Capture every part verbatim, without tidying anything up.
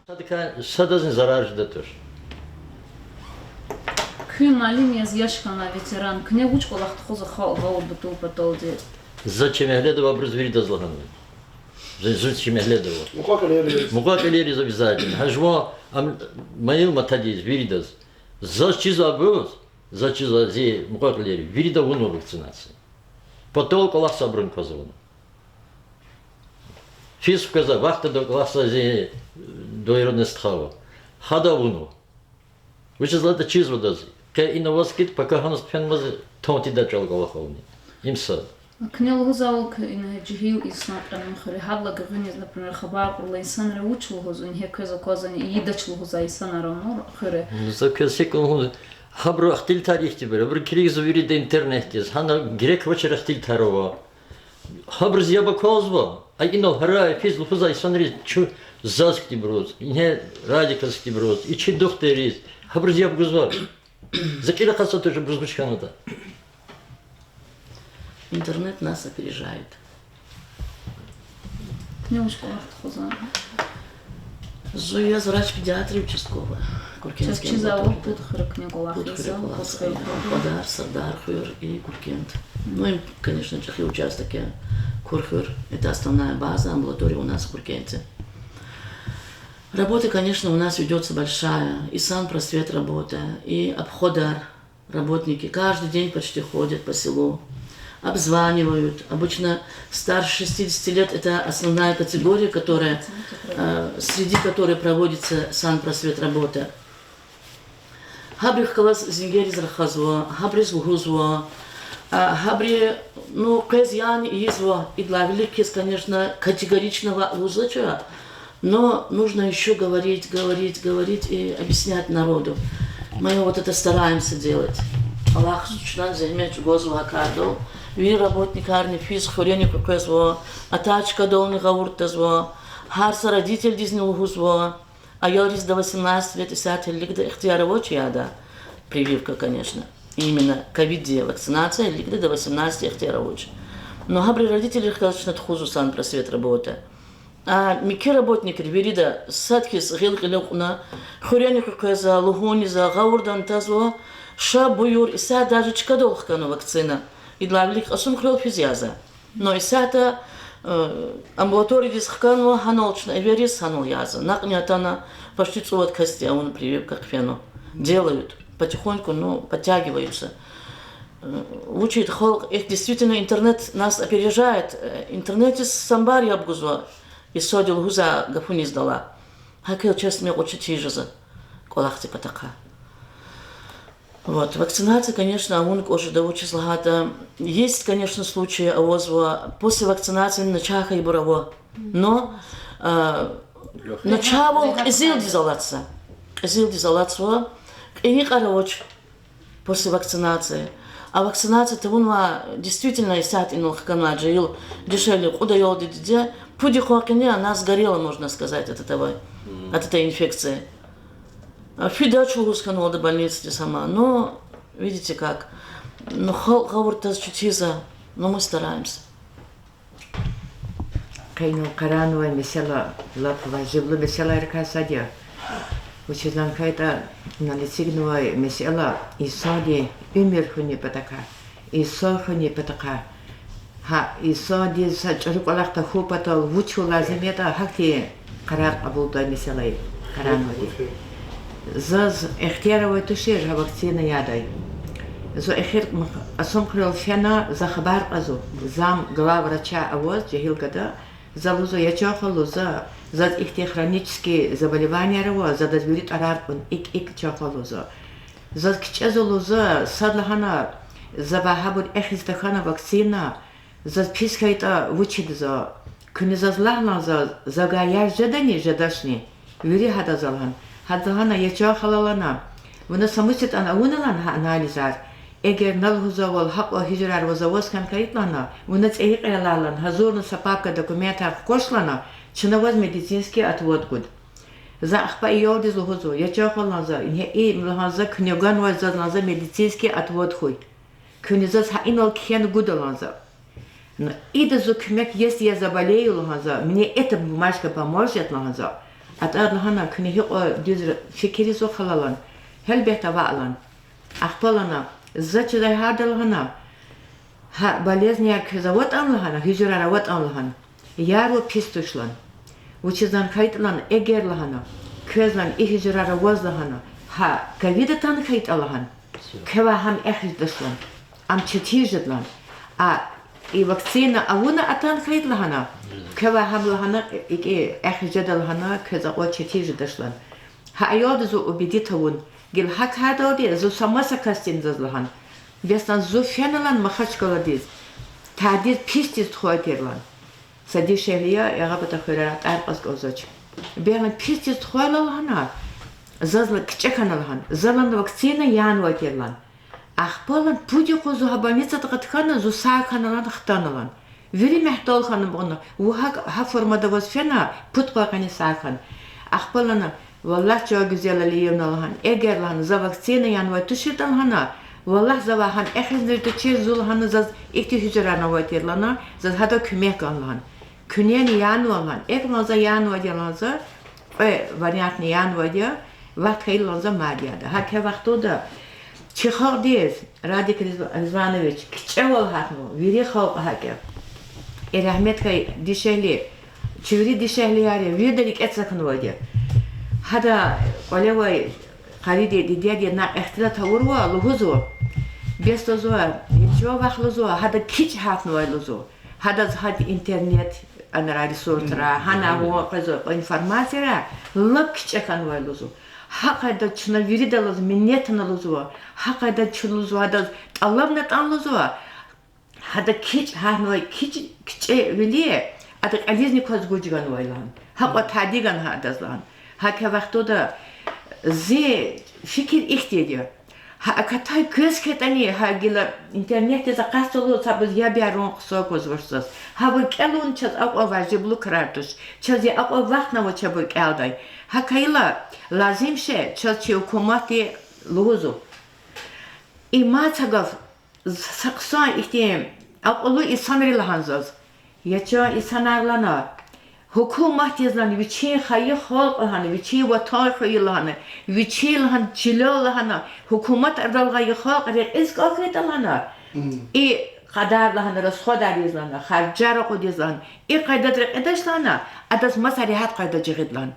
Садакай садазни зарар жеда туш. Куьн муаллим яз яш хьана, ветеран, куьне вуч кӀвалах тухузва халкь гъавурда тул паталди? За чи мягьледа авайбуруз виридаз лагьанва. Зун, зун чи мягьледа ава. Мукьва-кьилийриз. Мукьва-кьилийриз обязательно. Гьа жуван ам-, майил-матадиз виридаз. Заз чизвайбуруз, заз чизвай зи мукьва-кьилийри, вирида авунва вакцинация. Патал кӀвалахзавайбурун кваз авуна. Физ хквезвай вахтунда кӀвалахзавай зи двоюродный стха ава. Гьада авунва. Вучиз лагьайтӀа чизвайди я. Къе ина аваз хьи, пака гьаниз фенваз тан тийидай чӀал кӀвалах авуна. Им сад. Куьне лугьузвайвал, куь ина жегьил инсан кьенва хуьре, гьабурулай гуьгъуьниз, например, хабар кьурла инсанри вуч лугьуз, ингье квез аквазвани, ийидач лугьузвай инсанар авуна хуьре? За квез гьикӀ лугьун, гьабуру ихтилатар ихьтинбур, абуру килигзава вирида интернетдиз, гьана герек авачир ихтилатар ава. Гьабуруз яб аквазва, а инал гьарай-физ лугьузвай инсанриз чун заз хьтинбуруз, ингье Радиказ хьтинбуруз, и чи духтуриз, гьабуруз яб гузва. За кьил акъатзавай туш, абуруз вуч хьанатӀа. Интернет нас опережает. Куьне вуч кӀвалах тухузва? Зун я врач-педиатр участковый. Куркенский амбулаторияда. Чаз чизвайвал, пуд хуьре куьне кӀвалах ийизва, Курхуьр хуьр. Кьвадар, Сардар хуьр и Куркент. Ну, им, конечно, чӀехи участок я. Курхуьр, это основная база, амбулатория у нас в Куркенте. Работа, конечно, у нас ведётся большая. И санпросвет работа, и обходар. Работники каждый день почти ходят по селу, обзванивают. Обычно старше шестидесяти лет — это основная категория, которая, э, среди которой проводится санпросвет работа. Гьабурухъ галаз зенгериз рахазва, гьабуруз лугьузва, а, гьабуру, ну, къвез яна ийизва, идалай вилик хьиз, конечно, категорично ваъ лугьузвач, но нужно ещё говорить, говорить, говорить и объяснять народу. Мы вот это стараемся делать. Аллагьди чна зегьмет чӀугвазва гьа кардал. Вири работникарни физ хуьрени къекъвезва, атай чкадални гъавурда тазва, гьар са родительдизни лугьузва. Аялриз до восемнадцати лет исятда виликда ихтияр авач яда, прививка, конечно. Именно ковиддин вакцинация виликда до восемнадцати ихтияр авач. Но гьабуру родителрихъ галаз чна тухузва санпросвет работа. А муькуь работникри вирида сад хьиз гъил кьиле кьуна, хуьрени къекъвезва, лугьуниз, гъавурда тазва, ша, буюр, исятда даже чкадал хкана вакцина. Идалай вилик Кьасумхуьрел физ я за. Но исятда, э, амбулаториядиз хканва, гьанал чна эвериз, гьанал я за. Накьни атана, почти цӀувад касди авуна прививка хъфена. Делают. Потихоньку, ну, подтягиваются. Э, вучиз халкь, эхь, действительно, интернет нас опережает. Э, интернетдиз самбар яб гузва, и сади лугьузвай гафуниз дала. ГьакӀ честно кӀвачи тийижезва кӀвалахдин патахъай. Вот, вакцинация, конечно, авун кӀвачи жеда, вучиз лагьайтӀа, есть, конечно, случаи авазва, после вакцинации начагъ хьайибур ава. Но, а, начагъвал кьезилдиз алатзава. Кьезилдиз алатзава, кьейи йикъар авач после вакцинации. А вакцинация тавунвай, действительно, исятда инал хканвай жегьил дишегьли кьуд аялди диде, пуд йикъан къене она сгорела, можно сказать, от этого, от этой инфекции. А фидач лугьуз хьанвалда больницадиз гьама. Ну, видите как. Ну, халкь гъавурда таз чуьтиз за, но мы стараемся. Къе инал къарагънавай месэла лап важиблу месэлайрикай сад я. Вучиз лагьайтӀа инал эцигнавай месэла инсандин уьмуьр хуьнин патахъай, инсан хуьнин патахъай. Гьа инсандиз са чӀуру кӀвалах тахьун патал вуч лазим ятӀа, гьахьтин къарар кьабулдай месэла я къарагънавайди. Заз ихтияр авай тушир гьа вакцина ядай. Зун эхир Кьасумхуьрел фена, за хабар кьазва зам главврача аваз, жегьил гада. За лугьузва, я чан хва, лугьузва, заз ихьтин хронический заболеванияяр ава, за адаз вири тӀварар кьун, икӀ, икӀ, чан хва, лугьузва. Заз кичӀезва, лугьузва, садлагьана завай гьабур эхиз тахьана вакцина, заз пис хьайитӀа вучда за. Куьне заз лагь, лагьана, за, завай яр жедани, жедачни. Вири гьада за лагьана. Гьада лагьана, я чан хва, лагьана, вуна са мус ятӀани авуна, лагьана, гьа анализар. Эгер, на лугьузвайвал, гьакьван гьуьжрар ваз аваз хьана хьайитӀа, лагьана, вуна цӀейи кьейила, лагьана, гьазурна са папка документар хкваш, лагьана, чна ваз медицинский отвод гуда. За ахпа иялдиз лугьузва, я чан хва, лагьана, за, ингье и, лагьана, за куьне ганвай заз, лагьана, за медицинский отвод хьуй. Куьне заз гьа инал кхьена гуда, лагьана, за. Но ида зун куьмек, если я заболею, лагьана, за, мне эта бумажка поможет, лагьана, за. АтӀа лагьана, куьне гьикьван дуьз фикирзава хала лагьана. Гьелбетда, ваъ лагьана. Ахпа лагьана, заз чидай гьарда лагьана, гьа болезнияр квез аватӀани лагьана, гьуьжуьрар аватӀани лагьана, яру пис туш лагьана. Вучиз лагьана хьайитӀа лагьана, эгер лагьана, квез лагьана и гьуьжуьрар аваз лагьана, гьа ковид атана хьайитӀа лагьана, квевай гьам эхиз жедач лагьана, ам четин жеда лагьана. А и вакцина авуна атана хьайитӀа лагьана, квевай гьам лагьана, икӀ эхиз жеда лагьана, квез акьван четин жедач лагьана. Гьа аялдиз зун убедить авун, гила гьа кардалди зун са маса касдин заз лагьана. Бес лагьана зун фена лагьана Махачкъаладиз, тадиз писдиз тухвай тир лагьана. Са дишегьли я, ягъа пата хуьрера тӀвар кьаз кӀанзавач. Бес лагьана писдиз тухвайла лагьана, заз лагьана кичӀе хьана лагьана, за лагьана вакцина янавай тир лагьана. Ахпа лагьана пуд юкъуз зун гьа больницада къаткана, зун сагъ хьана лагьана, хтана лагьана. Вири мягьтел хьана бугъна, вун гьакӀ, гьа формада аваз фена, пуд къван къене сагъ хьана. Ахпа лагьана, валлагь, чан гуьзел Алиевна лагьана, эгер лагьана за вакцина янавай туширтӀа лагьана, валлагь, завай гьам эхиз жедачир, зун лагьана заз ихьтин гьуьжуьрарни авай тир лагьана, заз гьада куьмек гана лагьана. Куьнени янавай лагьана, икӀ лагьана за янавайди я лагьана за, кьве вариантни янавайди я, вахт хьайила лагьана за мад яда. Гьа квай вахтунда чи халкьдиз, Радик Риз-, Ризванович, кичӀевал гьатнава, вири халкь гьакӀ я. И рагьмет хьайи дишегьли, чи вири дишегьлияр я, вирида рикӀе цахнавайди я. Гьада кӀвале авай къариди, дидеди накь ихтилат авурвал лугьузва, бес лугьузва, чан вах лугьузва, гьада кичӀ гьатнавай лугьузва. Гьадаз гьада интернет, анра ресурсра, гьана вун къвезвай информацияра лап кичӀе хьанвай лугьузва. Гьа къайдада чна виридаллаз минетна лугьузва. Гьа къайдада чна лугьузва, гьадаз тӀалабнатӀан лугьузва. Гьада кичӀ гьатнавай кичӀ, кичӀевили, ада кьилизни кваз гуж ганвай лагьана. Гьакьван тади гана гьа адаз лагьана. Гьа квай вахтунда зи фикир ихьтинди я. Гьа акатай квез хьайитӀани, гьа гила интернетдиз акъатзавайла, сабуруз яб ярун хъсан аквазвач заз. Гьабур кӀелун чаз акьван важиблу крар туш. Чаз я акьван вахтни авач абур кӀелдай. Гьакайила лазим я чаз чи гьукуматди лугьузва. И мад са гаф, са хъсан ихьтин акьуллу инсанри лагьана заз. Я чан инсанар лагьана, гьукуматдиз лагьана вичин хайи халкь лагьана, вичин ватан хьайи лагьана, вичин лагьана чилел лагьана, гьукумат арадал гъайи халкь рекьиз кӀан хьайитӀа лагьана, и кьадар лагьана расходар ийиз лагьана, харжар акъудиз лагьана, и къайдада рекьидач лагьана, адаз маса регьят къайда жагъида лагьана.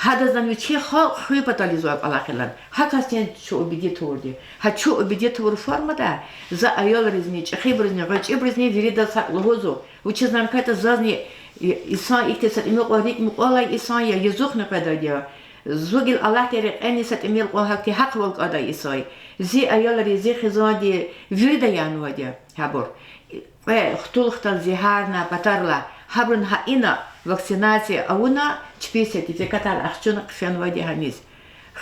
Гьадаз лагьана вичин халкь хуьн патал ийизвай кӀвалах я лагьана. Гьа касдин чун убедить авурди. Гьа чун убедить авур формада за аялризни, чӀехибурузни, гъвечӀибурузни виридаз гьакӀ лугьузва. Вучиз лагьана хьайитӀа зазни, инсан ихьтин са тӀимил кьван рикӀ мукьвал алай инсан я, язухни къведайди я. Зун гила Аллагьдин рекьени са тӀимил кьван гьахьтин гьахъвал кӀандай инсан я. Зи аялри, зи хизанди вирида янавайди я гьабур. Кьве хтул хтана зигьарна патарилай, гьабурун гьа ина вакцинация авуна, чпин сертификатар ахчуна хъфенвайди гьаниз.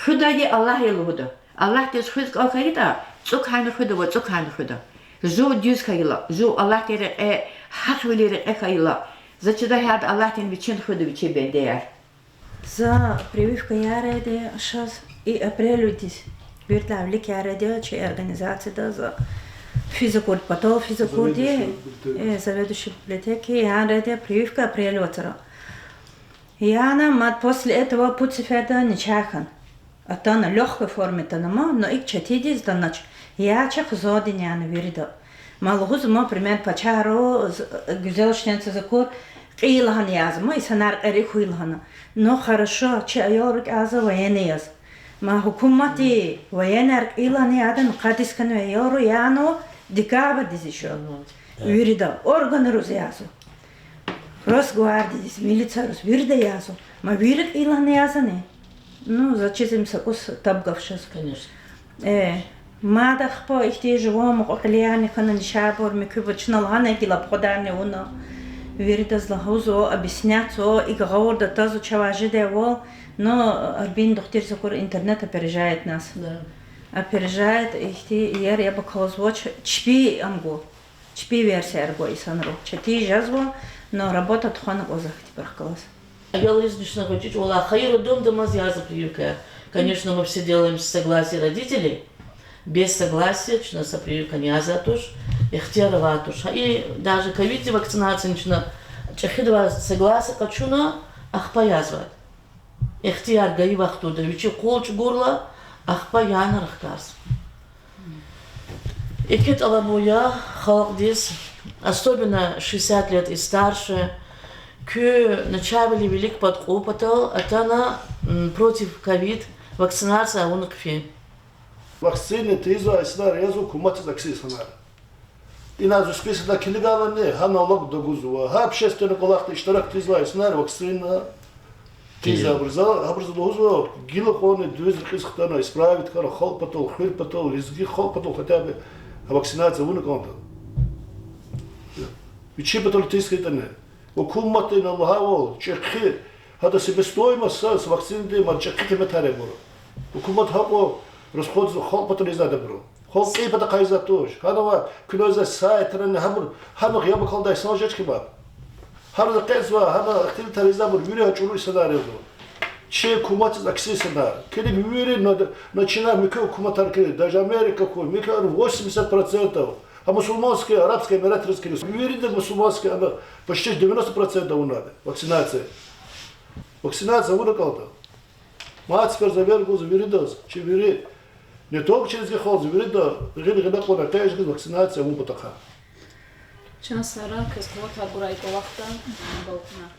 Хуьдайди Аллагь я лугьуда. Аллагьдиз хуьз кӀан хьайитӀа, цӀукайни хуьда ва цӀукайни хуьда. Жув дуьз хьайила, жув Аллагьдин рекье, гьахъвилин рекье хьайила, заз чидай гьарда Аллагьдин вичин хуьда вичин бендеяр. За прививка янайди шаз и апрелдиз. Виридалай вилик янайди я чи организацияда за физ акурди, патал физ акурди, заведующий библиотеки янайди я прививка апрель вацра. Яна мад после этого пуд сеферда начагъ хьана. Атана лёгкой форме атана ман, но икӀ четиндиз атанач. Я чи хизандин яна вирида. Ман лугьузва ман, пример, пачагьра, гуьзел шнеца за акур, кьий лагьана язва ман, инсанар кьери хьуй лагьана. Ну, хорошо, чи аялри кӀанзава военный яз. Ман гьукуматди военныйяр кьий лагьана яда, мукьвадиз хьанвай аялри яна декабрдиз ишо. Вирида органриз язва. Росгвардиядиз, милицияриз, вирида язва. Ман вири кьий лагьана язани? Ну, заз чиз им са кӀус таб гаф жезва. Э, мад ахпа ихьтин жуван мукьва-кьилиярни хьана, нишабур, муькуьбур, чна лагьана гила пхударни авуна. Виридаз лугьузва, объяснятьзава, икӀ гъавурда тазва, чавай жедайвал, но Арбин духтуриз акур интернет опережает нас. Опережает, ихьтин иер яб акалзавач, чпи ам гва. Чпи версияр гва инсанри. Четин жезва, но работа тухвана кӀанзава ихьтинбурухъ галаз. Аялризни чна гъвечӀи чӀавалай хайи роддомда амаз язва прививка. Конечно, мы все делаем с согласия родителей. Без согласия чна са прививка язавайди туш, ихтияр авайди туш. Гьа и даже ковиддин вакцинацияни чна чӀехидавай согласие къачуна, ахпа язвайди. Ихтияр гайи вахтунда вичи къул чӀугурла, ахпа яна рахкарзава. Еке тӀалабун я халкьдиз, особенно шестьдесят лет и старше, куьн начагъвилер вилик пад кьун патал атана, м, против ковид вакцинация авуна хъфин. Вакцина тийизвай инсанар язва гьукуматдиз акси инсанар. Ина зи списокда килигайлани, гьана лап дагузва. Гьа общественный кӀвалахда иштирак тийизвай инсанар вакцина тийизвайбур я. Гьабуруз лугьузва, гила кьванни дуьз рекьиз хтана, исправить хьана, халкь патал, хуьр патал, лезги халкь патал хотя бы вакцинация авуна кӀанда. Вичин патал тийиз хьайитӀани. Гьукуматди ина лагьайвал, чӀехи, гьада себестоимость са, са вакцинадин мад чӀехи къимет я абуру. Гьукумат гьакьван расходзава халкь патал ийизвайди абуру. Халкь кьейи патахъай ийизвайди туш. Гьанава куьне за сайтрани гьабур, гьана гъиле кӀандай инсан жеч хьи мад. Гьана къецва, гьана ихтилатар ийизвайбур вири гьа чӀуру инсанар язва. Чи гьукуматдиз акси инсанар. Килиг вири на, на чна муькуь гьукуматар килиг, даже Америка хьуй, муькуь восемьдесят процентов. А мусульманский, Арабский Эмиратриз килиг. Вирида мусульманский, ана почти девяносто процентов авунва вакцинация. Вакцинация авуна кӀанда. Мад сифте заверить гуз виридаз, чи вири, не только чи лезги халкьдиз, вирида гъил-гъиле кьуна экъечӀ гуз вакцинация авун патахъай. Чан сагърай, квез къуват гурай кӀвалахда, балкӀанар.